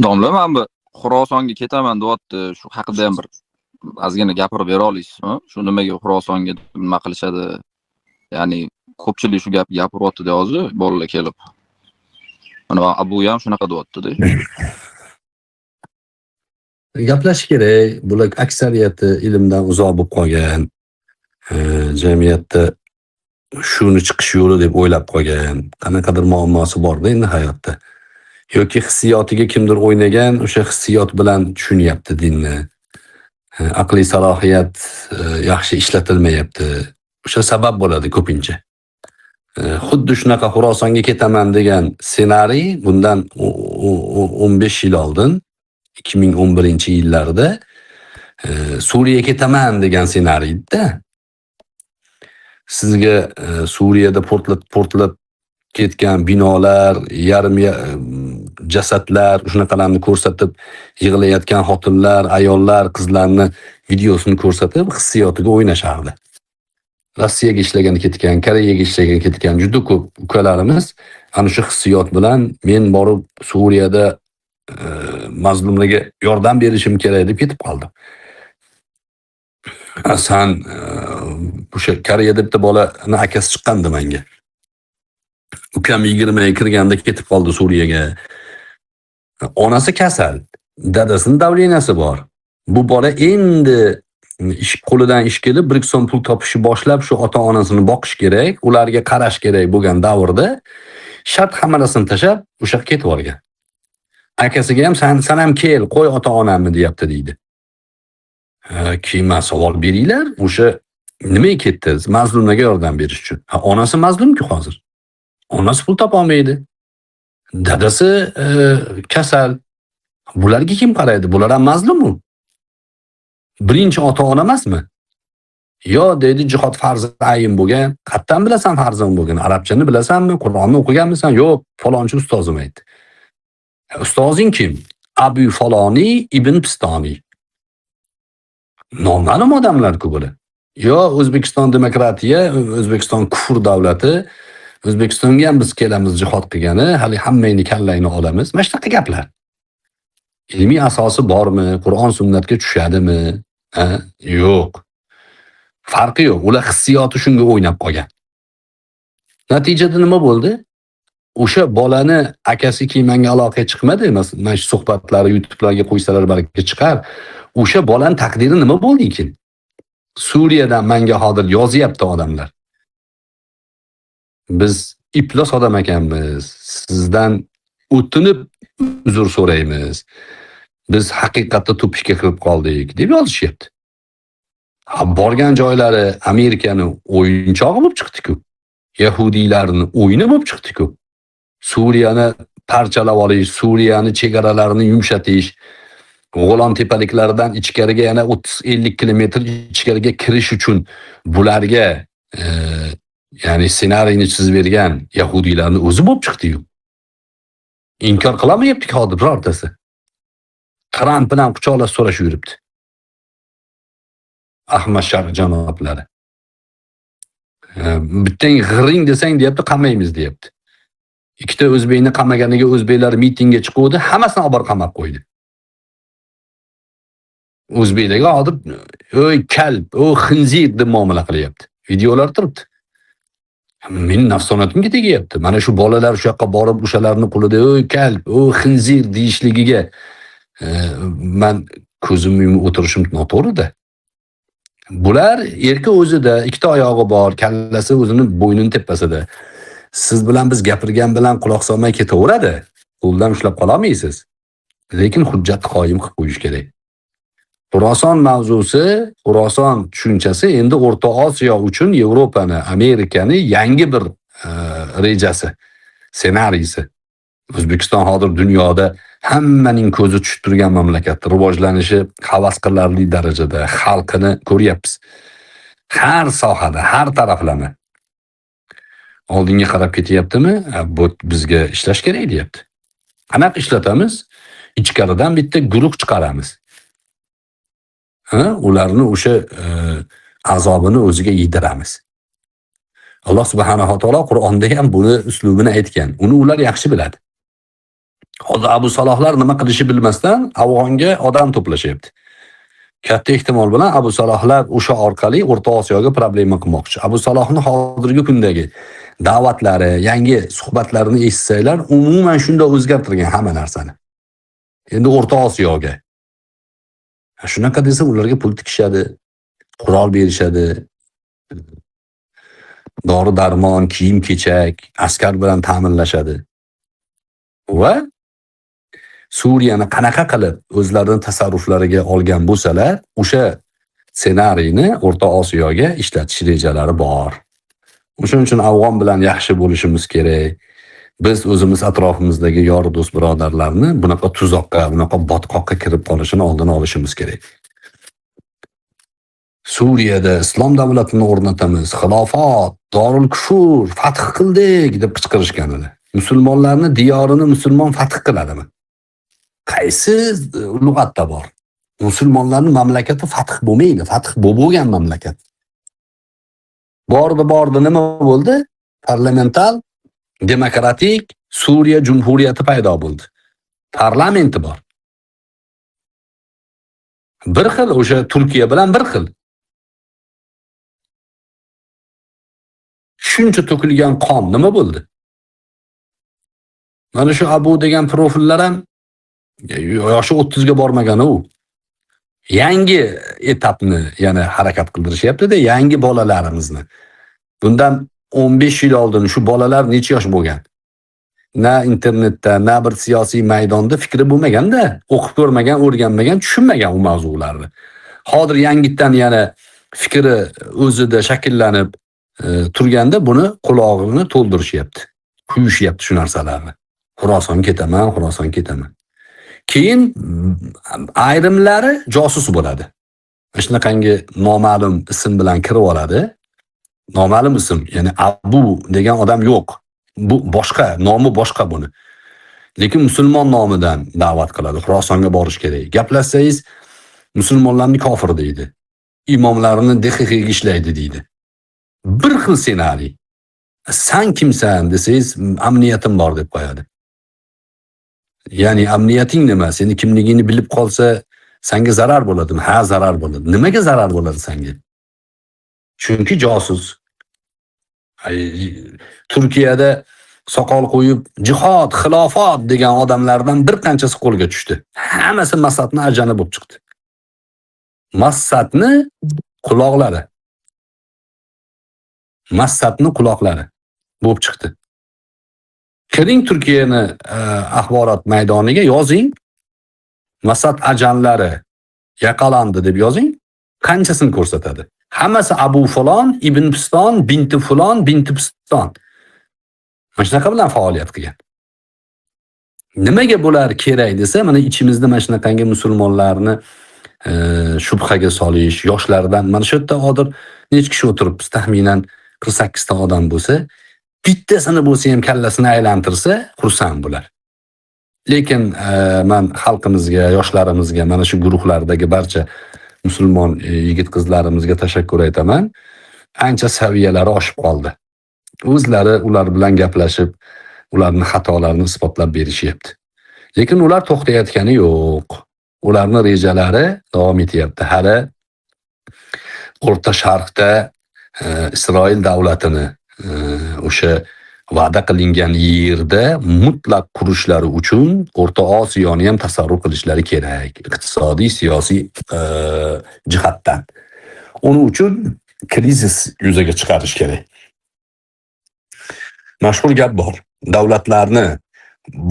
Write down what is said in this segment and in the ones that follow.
Domla, mana bu Xurosonga ketaman deyapti. Shu haqida ham bir ozgina gapirib bera olasizmi? Shu nimaga Xurosonga nima qilishadi? Ya'ni ko'pchilik shu gapni gapiryapti-da hozir, bolalar kelib. Mana Abu ham shunaqa deyapti-da. Gaplashish kerak. Bular aksariyati ilmdan uzoq bo'lib qolgan. Jamiyatda shuni chiqish yo'li deb o'ylab qolgan. Qanaqadir muammosi borda endi hayotda. Yoki hissiyotiga kimdir o'ynagan, o'sha hissiyot bilan tushunyapti dinni. Aqliy salohiyat yaxshi ishlatilmayapti. O'sha sabab bo'ladi ko'pincha. Xuddi shunaqa Xurosonga ketaman degan ssenariy bundan 15 yil oldin 2011-yillarda Suriyaga ketaman degan ssenariyda sizga Suriyada portlab ketgan binolar, yarim jasadlar, shunaqalarni ko'rsatib, yig'layotgan xotinlar, ayollar, qizlarni videosini ko'rsatib, hissiyotiga o'ynashardi. Rossiyaga ishlagan ketgan, Koreyaga ishlagan ketgan juda ko'p ukalarimiz ana shu hissiyot bilan men borib Suriyada mazlumlarga yordam berishim kerak deb ketib qoldi. San o'sha Koreyada bitta bolani akasi chiqqandi menga. Ukam 20 ga kirganda ketib qoldi Suriyaga. Onasi kasal, dadasini давления si bor. Bu bola endi ish qo'lidan ish kelib, 1-2 so'm pul topishni boshlab, shu ota-onasini boqish kerak, ularga qarash kerak bo'lgan davrda shart hammasini tashlab, o'sha yoqqa ketib yuborgan. Akasiga ham san ham kel, qo'y ota-onamni deyapti deydi. Keyin man savol beringlar, o'sha nimaga ketdi? Mazlumlarga yordam berish uchun. Ha, onasi mazlum-ku hozir. Onasi pul topolmaydi. Dadasi kasal. Bularga kim qaraydi? Bular ham mazlummi? Birinchi ota-ona emasmi? Yo deydi, jihod farzi ayin bo'lgan. Qayerdan bilasan farzi bo'lgan? Arabchani bilasanmi? Qur'onni o'qiganmisan? Yo'q, falonchi ustozim aytdi. Ustozing kim? Abu Faloniy ibn Pistoniy. Noma'lum odamlar-ku bular. Yo O'zbekiston demokratiya, O'zbekiston kufr davlati, O'zbekistonga ham biz kelamiz jihod qilgani, hali hammangni kallangni olamiz. Mana shunaqa gaplar. Ilmiy asosi bormi? Qur'on sunnatga tushadimi? Ha? Yo'q. Farqi yo'q. Ular hissiyoti shunga o'ynab qolgan. Natijada nima bo'ldi? O'sha bolani akasi keyin menga aloqaga chiqmadi. Masalan, mana shu suhbatlari YouTube'larga qo'ysalar balki chiqar. O'sha bolani taqdiri nima bo'ldi ekan? Suriyadan menga hozir yozyapti odamlar. Biz iflos odam ekanmiz. Sizdan o'tinib uzr so'raymiz. Biz haqiqatda тупик ka kirib qoldik deb yozishyapti. Ha, borgan joylari Amerikani o'yinchog'i bo'lib chiqdi-ku. Yahudiylarni o'yini bo'lib chiqdi-ku. Suriyani parchalab olish, Suriyani chegaralarini yumshatish, Go'lon tepaliklaridan ichkariga yana 30-50 kilometr ichkariga kirish uchun bularga ya'ni ssenariyni chizib bergan yahudiylarni o'zi bo'lib chiqdi-yu. Inkor qilolmayapti hozir birortasi. Tramp bilan quchoqlashib so'rashib yuribdi. Ahmad Sharq janoblari. Bittang g'iring desang deyapti, qamaymiz deyapti. Ikkita o'zbekni qamaganiga o'zbeklar mitingga chiquvdi, hammasini olib borib qamab qo'ydi. O'zbeklarga hozir "Ey kalb, o xinzir" deb muomala qilyapti. Videolar turibdi. Meni nafsoniyatimga tegyapti. Mana shu bolalar shu yoqqa borib o'shalarni qo'lida "Ey kalb, o xinzir" deyishligiga man ko'zimni yumib o'tirishim noto'g'ri-da. Bular erki o'zida, ikkita oyog'i bor, kallasi o'zini bo'ynining tepasida. Siz bilan biz gapirgan bilan quloq solmay ketaveradi. Qo'ldan ushlab qololmaysiz. Lekin hujjat qoyim qilib qo'yish kerak. Xuroson mavzusi, Xuroson tushunchasi endi O'rta Osiyo uchun Yevropani, Amerikani yangi bir rejasi, ssenariysi. O'zbekiston hozir dunyoda hammaning ko'zi tushib turgan mamlakat. Rivojlanishi havas qilarli darajada, xalqini ko'ryapmiz. Har sohada, har taraflama. Oldinga qarab ketyaptimi? Bu bizga ishlash kerak deyapti. Qanaqa ishlatamiz? Ichkaridan bitta guruh chiqaramiz. Ha, ularni o'sha azobini o'ziga yediramiz. Alloh subhanahu va taolo Qur'onda ham buni uslubini aytgan. Uni ular yaxshi biladi. Hozir Abu Salohlar nima qilishi bilmasdan Afg'onga odam to'plashyapti. Katta ehtimol bilan Abu Salohlar o'sha orqali O'rta Osiyoga problema qilmoqchi. Abu Salohni hozirgi kundagi da'vatlari, yangi suhbatlarini eshitsanglar, umuman shunda o'zgartirgan hamma narsani. Endi O'rta Osiyoga. Shunaqa desa ularga pul tikishadi, qurol berishadi, dori darmon, kiyim-kechak, askar bilan ta'minlashadi. Va Suriyani qanaqa qilib o'zlarining tasarruflariga olgan bo'lsalar, o'sha ssenariyni O'rta Osiyoga ishlatish rejalari bor. O'shuning uchun Afg'on bilan yaxshi bo'lishimiz kerak. Biz o'zimiz atrofimizdagi yor do'st birodarlarni bunaqa tuzoqqa, bunaqa botqoqqa kirib qolishini oldini olishimiz kerak. Suriyada islom davlatini o'rnatamiz, xilofat, dorul kufur, fath qildik deb qichqirishgan edi. Musulmonlarni diyorini musulmon fath qiladimi? Qaysi lug'atda bor? Musulmonlarning mamlakati fath bo'lmaydi, fath bo'lgan mamlakat. Bordi, bordi, nima bo'ldi? Parlamental demokratik Suriya Jumhuriyati paydo bo'ldi. Parlamenti bor. Bir xil o'sha Turkiya bilan bir xil. Shuncha to'kilgan qon nima bo'ldi? Mana shu Abu degan profillar ham yoshi 30 ga bormagan u. Yangi etapni yana harakat qildirishyapti-da, yangi bolalarimizni. Bundan 15 yil oldin shu bolalar necha yosh bo'lgan? Na internetda, na bir siyosiy maydonda fikri bo'lmaganda, o'qib ko'rmagan, o'rganmagan, tushunmagan u mavzularni. Hozir yangitdan yana fikri o'zida shakllanib turganda buni qulog'ini to'ldirishyapti. Quyishyapti shu narsalarni. Xuroson ketaman, Xuroson ketaman. Keyin ayrimlari josus bo'ladi. Shunaqangi noma'lum ism bilan kirib oladi. Noma'lum ism, ya'ni Abu degan odam yo'q. Bu boshqa, nomi boshqa buni. Lekin musulmon nomidan da'vat qiladi. Xurosonga borish kerak. Gaplashsangiz musulmonlarni kofir deydi. Imomlarni DXXga ishlaydi deydi. Bir xil ssenariy. San kimsan desangiz, amniyatim bor deb qo'yadi. Ya'ni amniyating nima? Seni kimligingni bilib qolsa, senga zarar bo'ladimi? Ha, zarar bo'ladi. Nimaga zarar bo'ladi senga? Chunki josus. Turkiyada soqol qo'yib jihod, xilofat degan odamlardan bir qanchasi qo'lga tushdi. Hammasi Massadni ajani bo'lib chiqdi. Massadni quloqlari. Massadni quloqlari bo'lib chiqdi. Kiring Turkiyani axborot maydoniga yozing. Massad ajanlari yaqalandi deb yozing. Qanchasini ko'rsatadi? Hammasi Abu falon, Ibn Piston, binti falon, binti Piston. Mana shunaqa bilan faoliyat qilgan. Nimaga bular kerak desa, mana ichimizda mana shunaqangi musulmonlarni shubhaga solish, yoshlardan mana shu yerda hozir necha kishi o'tiribmiz, taxminan 48 ta odam bo'lsa, bittasini bo'lsa ham kallasini aylantirsa, xursand bular. Lekin men xalqimizga, yoshlarimizga, mana shu guruhlardagi barcha musulmon yigit qizlarimizga tashakkur aytaman. Ancha saviyalari oshib qoldi. O'zlari ular bilan gaplashib, ularning xatolarini isbotlab berishyapti. Lekin ular to'xtayotgani yo'q. Ularning rejalari davom etyapti. Hali O'rta Sharqda Isroil davlatini o'sha va'da qilingan yerda mutlaq qurishlari uchun O'rta Osiyoni ham tasarruf qilishlari kerak, iqtisodiy, siyosiy jihatdan. Uning uchun krizis yuzaga chiqarish kerak. Mashhur gap bor. Davlatlarni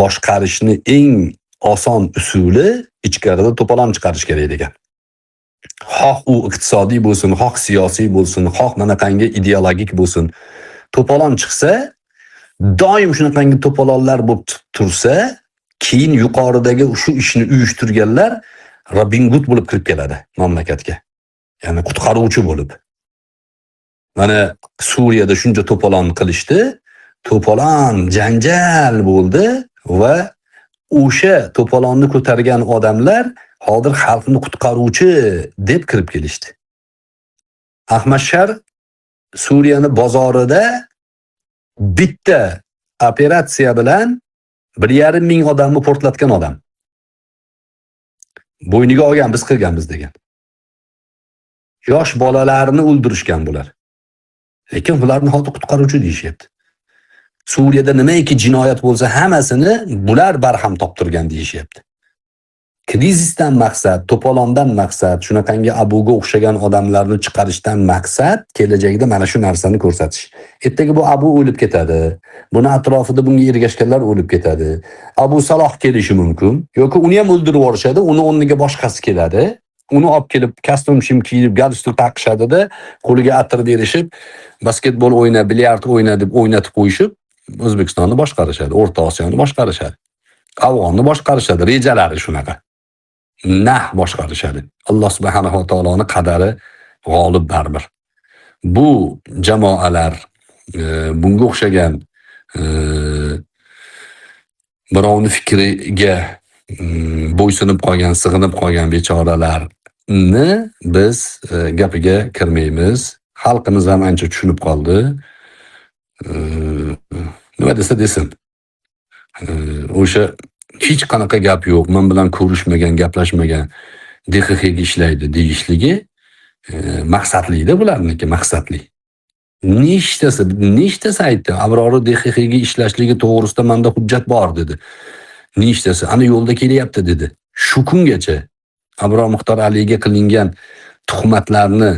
boshqarishni eng oson usuli ichkarida to'polon chiqarish kerak degan. Xoh u iqtisodiy bo'lsin, xoh siyosiy bo'lsin, xoh manaqangi ideologik bo'lsin. To'polon chiqsa, doim shunaqangi to'polonlar bo'lib tursa, keyin yuqoridagi shu ishni uyushtirganlar Robin Hood bo'lib kirib keladi mamlakatga. Ya'ni qutqaruvchi bo'lib. Mana Suriyada shuncha to'polon qilishdi, to'polon janjal bo'ldi va o'sha to'polonni ko'targan odamlar hozir xalqni qutqaruvchi deb kirib kelishdi. Ahmad Shar Suriyani bozorida bitta operatsiya bilan 1,5 ming odamni portlatgan odam. Bo'yniga olgan, biz qilganmiz degan. Yosh bolalarni o'ldirishgan bular. Lekin bularni hozir qutqaruvchi deyishyapti. Suriyada nimaiki jinoyat bo'lsa, hammasini bular barham toptirgan deyishyapti. Krizisdan maqsad, to'polondan maqsad, shunaqangi Abuga o'xshagan odamlarni chiqarishdan maqsad kelajakda mana shu narsani ko'rsatish. Ertaga bu Abu o'lib ketadi. Buni atrofida bunga ergashganlar o'lib ketadi. Abu Saloh kelishi mumkin yoki uni ham o'ldirib yuborishadi, uni o'rniga boshqasi keladi. Uni olib kelib kostyum shim kiyib, galstuk taqishadida, qo'liga atir berishib, basketbol o'yna, bilyard o'yna deb o'ynatib qo'yishib, O'zbekistonni boshqarishadi, O'rta Osiyoni boshqarishadi. Afg'onni boshqarishadi, rejalari shunaqa. Nah boshqarishadi. Alloh subhanahu va taoloning qadari g'olib baribir. Bu jamoalar bunga o'xshagan birovni fikriga bo'ysunib qolgan, sig'inib qolgan bechoralarni biz gapiga kirmaymiz. Xalqimiz ham ancha tushunib qoldi. Nima desa desin. O'sha hech qanaqa gap yo'q, men bilan ko'rishmagan, gaplashmagan, DXXga ishlaydi deyishligi maqsadli-da bularniki, maqsadli. Nechtasi aytdi, Abrori DXXga ishlashligi to'g'risida menda hujjat bor dedi. Nechtasi ana yo'lda kelyapti dedi. Shu kungacha Abror Muxtor Aliga qilingan tuhmatlarni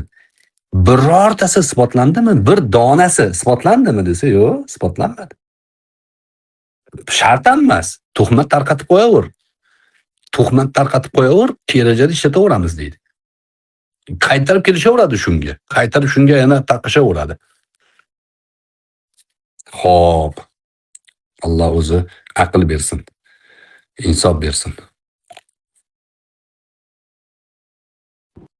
birortasi isbotlandimi? Bir donasi isbotlandimi desa, yo'q, isbotlanmadi. Shart ham emas. Tuhmat tarqatib qo'yaver. Tuhmat tarqatib qo'yaver, kelajakda ishlataveramiz deydi. Qaytarib kelishaveradi shunga. Qaytarib shunga yana taqishaveradi. Xo'p. Alloh o'zi aql bersin. Insof bersin.